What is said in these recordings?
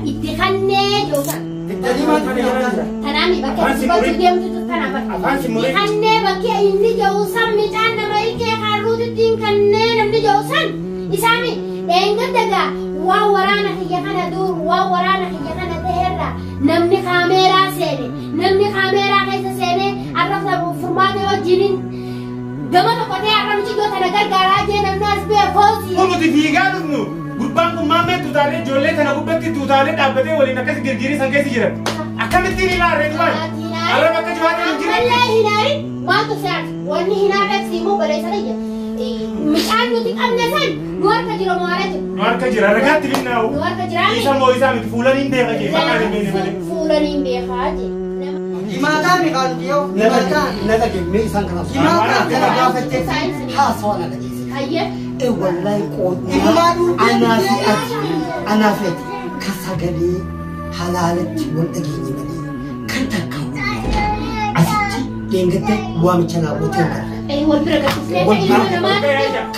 Itti kannee yookaan. Tanaami bakka dubbachuu deemtutu tana bakka. Kannee bakki inni jiru san micaan nama ilkee harruutitti kannee namni jiru san isaami dheengadda waa waraana kiyya kana dur waa waraana kiyya kana ta'erra namni kaameeraa seene namni kaameeraa keessa seene arrabsa furmaata wajjiniin gama tokko ta'e arrabsi yoo tana gargaaraa jee namni as bee foosii. Kun nuti fiigaa dhufnu gurbaan kun maammee tuutaalee ijoollee tana gubbatti tuutaalee dhaabbatee waliin akkas girgirii san keessa jiran. Akkamittiin ilaalle duwwaan? Arra bakka jibaatiin hin jiran. Ammallee hin aarin maaltu se'aati? Wanni hin aarreef immoo baleessa kiyya. Midhaan nuti qabne san nu harka jira moo ala jira? Nu harka jira ragaatti binnaa'u. Nu harka jira. Isa moo isaa miti fuulanii hin beeka jee maqaan hin beekne malee. Fuulanii hin beekaa jee. Himaataa miqaan dhiyoo. Na dhagee isaan kana Himaataa kana gaafattee haasawaa na dhageesse. Hayyee. Wallahi qoodni Ifumaa dhuunfee anaa fi ati anaa fi ati ka sagalee halaalatti wal dhageenye malee kan takka asitti deengatte waamicha naa gootee hin garre. Wal bira gaddisnee ilma namaa.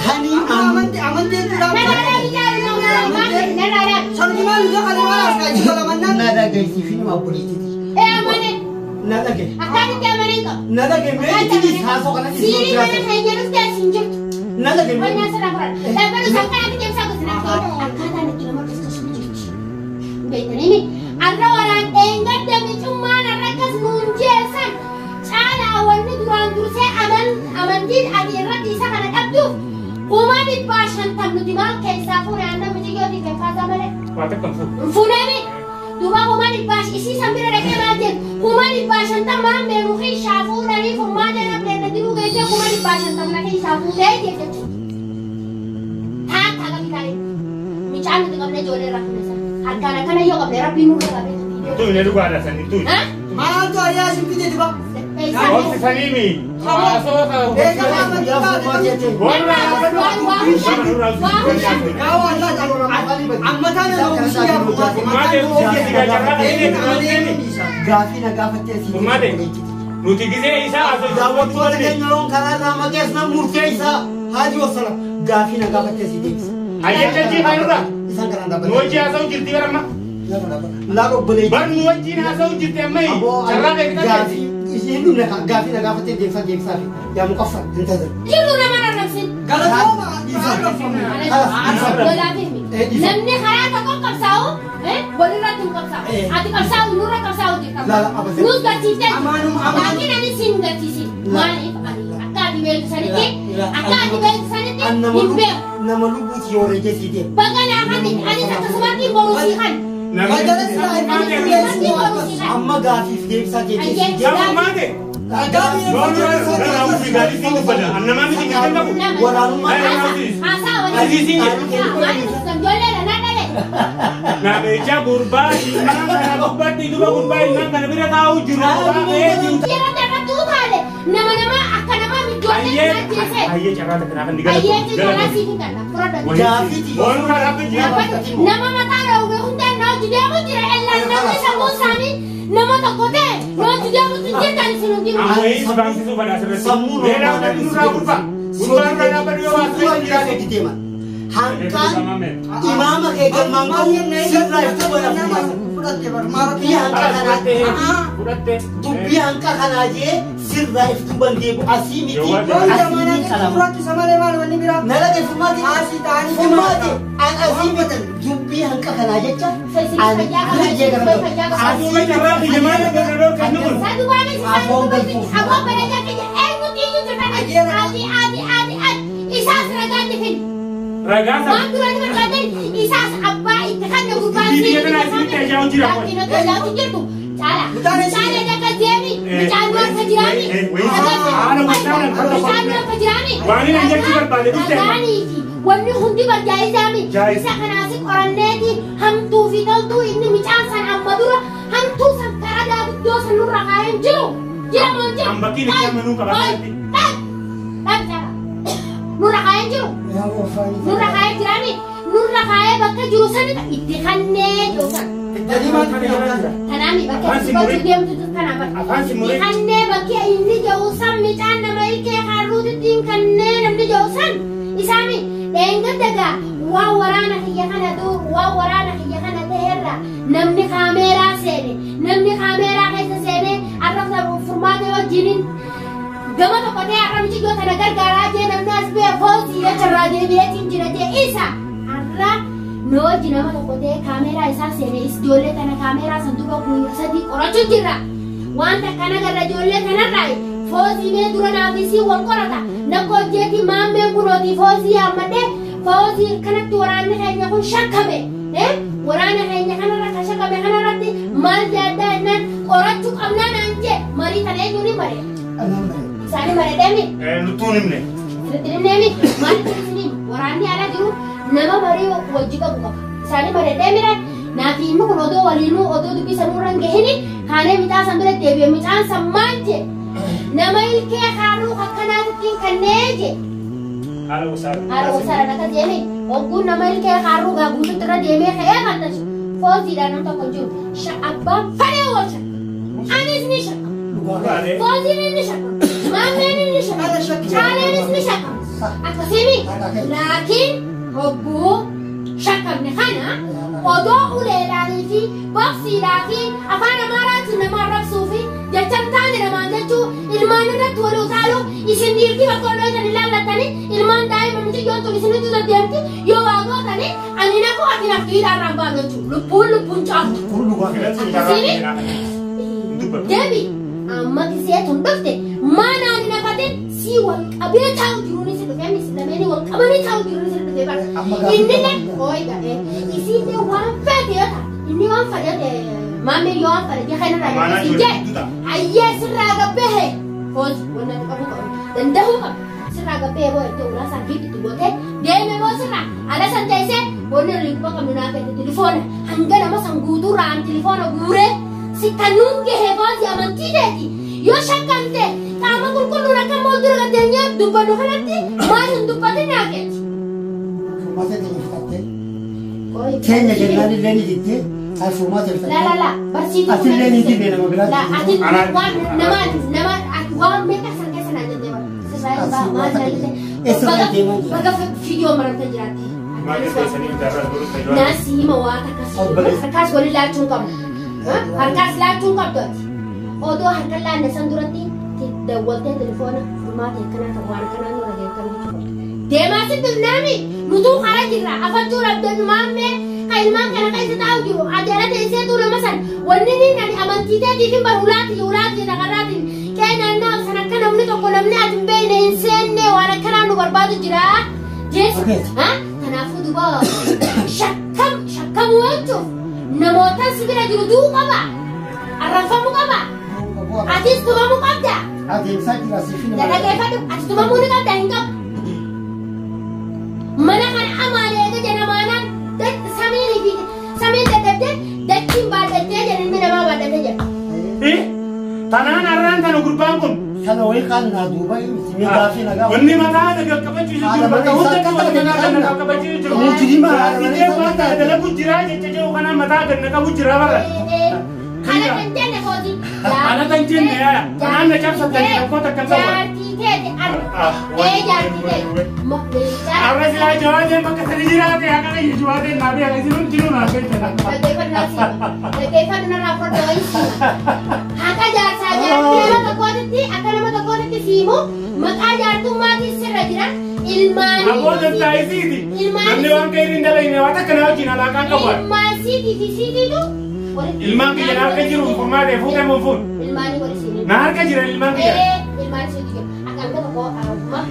Kani Amante amante duraa. Narraa bittaa narraa. Sanumaa nuti kan waan as kaa'e jala mannaan. na dhageessii fi nama obboleettiiti. Ee amane Na dhagee. akkaanitti amaneen qabu. Na dhagee mee itti haasoo kana Siirii mana keenya dhuftee as hin jirtu. Na dhagee mee. Wannaan sirraa fudhadha. Dhaabbanni akkanatti deemsaa gosa naaf ta'u akkaataan itti nama dhuftu sun jirti. Beektaniini arra waraan dheengadda micummaan arra akkas nuun jeessan caalaa wanni duraan dursee amantiin ati irratti isa kana dhabduuf 550,000 nuti maal keessaa fuune aannan miciyyootiin keffaasaa malee. Waa takka hin fuudhu. Fuunemi duuba 500,000 isii san bira dhaqee maal jedhu 550,000 maal meenu keessaa fuudhanii furmaata namni na jiruu geessee 550,000 na keessaa fuutee jechuudha. Taakka qabdi taa'ee micaan nuti qabne ijoollee irraa fuune sana harkaan akkana yoo qabne rabbiin nurra qabee. Tuune dhugaadha sanii tuune. Maaltu ayyaa isin fide duba? Obsi sanii mi? Haasoo Eega amantii taate. Gaafii na gaafattee asii Furmaate. Nuti gisee isaa haasoo Daawwattoota keenya yoon karaa irraa maqees na murtee isaa haati wasala gaafii na gaafattee asii deebisa. Hayyee jajjii kaanurraa. Isaan kanaan Nu dhaabbatan. wajjin haasa'u jirti bara amma. Laal obboleettii. Bar nu wajjin haasa'u jirti amma. Carraa beektaa Gaafii isheen dhumne gaafii na gaafattee deebisaa deebisaa fi yaa muqaffar hin tajaajila. Jirru nama rarrabsin. Namni karaa tokko qabsaa'u walirratti hin qabsaa'u. Ati qabsaa'u nurra qabsaa'u jirta. Nus garsiiftee laakiin ani sin garsiisin. Maaliif ani akka ati beektu sanitti akka ati beektu sanitti hin beeku. Nama lubbuuti yoo reejee sii deema. Bakka naafatti anis akkasumatti boruu sii kan. Amma gaafiif deebisaa deebisee. Yaa furmaate. Namicha gurbaa ilmaan kana gubbatti duba gurbaa ilmaan kana bira taa'u jiru. Nama nama akka nama mijoollee ajjeese. Hayyee carraa takka naaf hin Hayyeetti carraa siif hin kenna. Fudhadhu. Nama mataa dhoowwe hundaan na hojii deemu jira. Ellaan namni sammuu isaanii nama tokko ta'e na hojii deemutu jirtan isin hundi. Hanqaan imaama kee galmaan qabu sirraa iftuu bana dubbii hanqa kanaa jee sirraa iftuu bandeebu asii miti asii qalama. Nala ta'e furmaati furmaati an asii miti dubbii hanqa kanaa jecha ani bira jee gara Isaas ragaatti fidi. Ragaa Waan duraan barbaadan isaas abbaa itti kanna gurbaan Biyya kana asitti ajaa'ibu jira. Tajaajila jirtu. Caala. Caala dakka deemi. Mucaan harka jiraami. Mucaan harka jiraami. Waan inni jechuu barbaade dhufte. Ragaaniiti. Wanni hundi barjaa'isaami. Isa kanaas qoranneeti hamtuu fi toltuu inni mucaan san amma dura hamtuu san karaa daaguddoo san nurra kaa'een jiru. Jira moo hin jiru? Hambakkiin itti amanuu qaba. Dhaq caala. Nurra kaa'een jiru. Nurra kaa'ee jiraami. Nurra kaa'ee bakka jiru sani itti kannee yookaan. Tanaami bakka dubbachuu deemtutu tana bakka. Itti kannee bakki inni jiru san micaan nama ilkee harruutitti kannee namni jiru san isaami dheengadda gaa waa waraana kiyya kana dur waa waraana kiyya kana ta'erra Namni kaameeraa seene namni kaameeraa keessa seene arrabsa furmaata wajjiniin gama tokko ta'e arra mijiyyoo tana gargaaraa jee namni as bee foosii achirraa deebi'eetiin jira jee isa arra nu wajji nama tokko ta'e kaameeraa isaa seene is ijoollee tana kaameeraa sanduuqa guyyaa sadii qorachuu jirra. Wanta akkana garra ijoollee kanarraa foosii mee dura naaf isii wal qorata nakko hojjeetii maammeen kunooti foosii yaammadhee foosii kanatti waraanni keenya kun shakkame. Waraana keenya kanarra kan shakkame kanarratti maal yaaddaa jennaan qorachuu qabnaa naan jee marii kana eenyuun ni maree? Isaanii maree deemi? Nuttuun himne. Sirriitti himneemi maaliif isiniin waraanni ala jiru nama marii wajji qabu qaba. Isaanii maree deemire naafi inni kun odoo waliinuu odoo dubbii sanuu irra hin gahini kaanee micaa san bira deebi'e micaan san maal jee nama ilkee haaruu akkanaatitti kannee jee. Haala gosaadha. Haala gosaadhaan akkas jeemi hogguun nama ilkee haaruu gaa guututti irra deemee ka'ee fantashu foosiidhaan nam tokko jiru abbaan fadhee wal shakka anis ni shakka foosiin ni shakka maammeen ni shakka caaleenis ni shakka akkasiimi laakiin hogguu shakkamne kana odoo uleedhaanii fi boksiidhaa fi afaan amaaraatiin nama arrabsuu fi jecha hin taane namaan jechuu ilmaan irratti walii utaaluu isin dhiirtii bakka ol dhoytan ilaallattanii ilmaan daa'ima mucayyoon tun isinitti deddeemti yoo waa gootanii ani nafu ati naftu hidhaarraan baanu jechuudha lubbuun lubbuun caaltu. Akkasiimi deebi amma gisee tun dhufte maanaan nafatin si wal qabee taa'u jiruunis dhufee misi lameenii wal qabanii taa'u jiruunis dhufee bara inni illee ooyi gadhee isiillee waan feete yoo taate inni waan fedhe maammee yoo waan fedhe kanarraa Amaanaa jee ijoollee ta'a. Ayyee sirraa gabbee foozi wanna qabu qabu danda'uu qabu sirraa gabbee boo itti ulaa san fiixitti gootee deeme boo sirraa ala san teessee wanni olii quba qabnu naa fedhe tilifoona hanga nama san guutuurraa an tilifoona guuree si kanuun gahee foozi amantii teeti yoo shakkamte qaama qulqulluun akka mool dura gaddeenyee dubbannu kanatti maal hin dubbatin naa feeti. Furmaata teenya fudhattee. Teenya jennaan illee ni jettee haa furmaata La la la barsiituu. Atillee ni dibee nama biraa. La ati waan nama nama ati waan meeqa san keessa naan jettee bara. Sirraa baa maal naan jettee. Eessa deemaa jira? Baga fiidiyoo maramtee jiraatti. Maal keessanii jaarraa godhu fayyadu. Naan si hima waa takka si harkaas waliin laachuu hin qabnu. Harkaas laachuu hin qabdu ati. Odoo harka laanne san duratti dawwaltee telefoona furmaata akkanaa ta'u waan akkanaa nurra geettan jechuudha. Deemaa sitti dhufnaami nutuu karaa jirra afachuu dhabdee maammee kan ilmaan kana keessa taa'u jiru ajaa'ila teesseetu nama san wanni ni ani amantii teetiif hin baru ulaati ulaati takarraatiin qe'ee naannoo san akka namni tokko namni ati hin beekne hin seenne waan akkanaa nu barbaadu jira. Jees kanaafuu duuba shakkamuu jechuuf namoota si bira jiru du'uu qaba arrabsamuu qaba atis tumamuu qabda. Adeemsaa jira siif hin Dhaggeeffadhu ati tumamuu ni qabda hin qabdu. Mana kana amaanee eega jala maanaan samiin fi samiin dadhabdee dachiin baadhattee jedhan ilmi namaa baadhatee jedha. Tanaan arraan tana gurbaan kun. Kana wayii kaan naa duuba simee gaafii nagaa. Wanni mataa qaqqabachuu jiru bakka hundatti wanni mataa qaqqabachuu jiru. Mujrima haadha Fiidee waan kana dalagu jira jecha jiru kana mataa gad naqabu jira bara. Kana kan jenne kooti. Kana kan jenne yaa. Kanaan na cabsattanii rakkoo takka hin qabu. Jaartii teeti arra. Ee jaartii teeti. Arra silaa jawaadeen bakka sadi jiraate akka kayya jawaadeen naa beeka isin hundinuu naa beektan. Dhaggeeffadhu narraa fodda wayii siima. Haqa jaarsaa jaartii nama tokkootitti akka nama tokkootitti siimu maqaa jaartummaatiin sirra jira ilmaanii. Aboo dantaa isiiti. Namni waan ka'eer hin dalagne waan takka na wajjin alaaqaan qabu. Ilmaan siitii fi siitiitu Ilmaan kiyya na harka jiru furmaatee fuutee moo fuun? Ilmaanii wali siinii. Na harka jiran ilmaan kiyya. Ee ilmaan siitii jira. Akka hanga tokko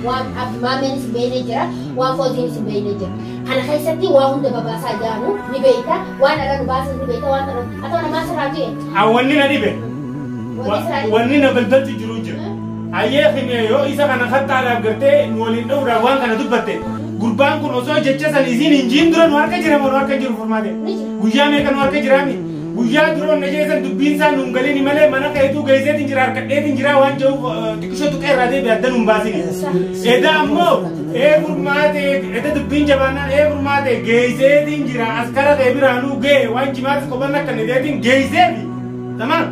waan maameenis hin beekne jira waan fooziinis hin beekne jira. Kana keessatti waa hunda babaasaa jaanu ni beekta waan ala nu baasan ni beekta waan kana haa ta'u namaa sirraa du'e. Wanni na dhibe. Wanni sirraa dhibe. Wanni na balbalti jiru jira. Ayyee hime yoo isa kana kattaadhaaf gartee nu waliin dha'uudhaaf waan kana dubbatte gurbaan kun osoo jecha san isiin hin jiin dura nu harka jira moo nu harka jiru furmaate. Ni jira. Guyyaa meeqa nu harka jiraami? Guyyaa dura na jeesan dubbiin isaa nu hin galini malee mana keetuu geesseetiin jira harkadheetiin jira waan jiruuf xiqqishoo tuqee irraa deebi'e adda nu hin baasini. Eda ammoo ee furmaate eda dubbiin jabaannaan ee furmaate geesseetiin jira askara kee biraanuu ga'e waan jimaatti qoban akka neteetiin geesseefi. Tamaam.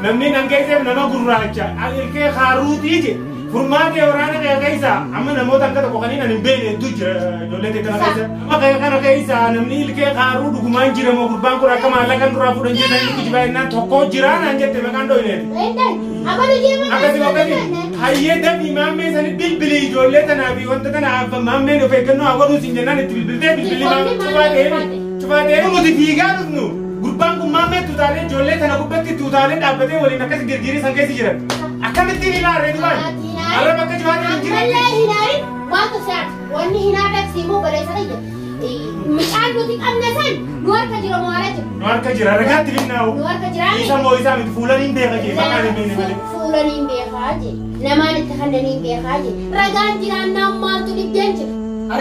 Namni nan geesseef nama gurraacha ilkee haaruutii je Furmaatee waraana kee keessa amma namoota akka tokko kanneen ani hin beekne hedduu jira ijoollee teettana keessa. Amma kee kana keessa namni ilkee kaaruu dhugumaan jira moo gurbaan kun akka maallaqa duraa fuudhan jedhan inni kijibaa jennaan tokko jira naan jette maqaan dho'ineeti. Akkasuma akkasii hayyee dambii maammee sanii bilbilii ijoollee tanaa fi wanta tanaaf maammeen of eeggannoo haa godhuu siin jennaan itti bilbiltee bilbilii maammee cufaa ta'ee cufaa ta'ee nuti fiigaa dhufnu gurbaan kun maammee tuutaalee ijoollee tana gubbatti tuutaalee dhaabbatee waliin akkas girgirii san keessa jiran akkamittiin ilaalle duraan arra bakka cufaa ta'e hin jiran. Ammallee hinaarin waantu si'aati. Wanni hinaarratti immoo baleessa kiyya. Midhaan nuti qabne san nu harka jira moo ala jira? Nu harka jira ragaatti finnaa'u. Nu harka jira. Isa moo isaa miti fuulan hin beeka jee maqaan hin beekne malee. Fuulaniin beekaa jee. Namaan itti kannaniin beekaa jee. Ragaan jiraannaan maaltu dhibdeen jira?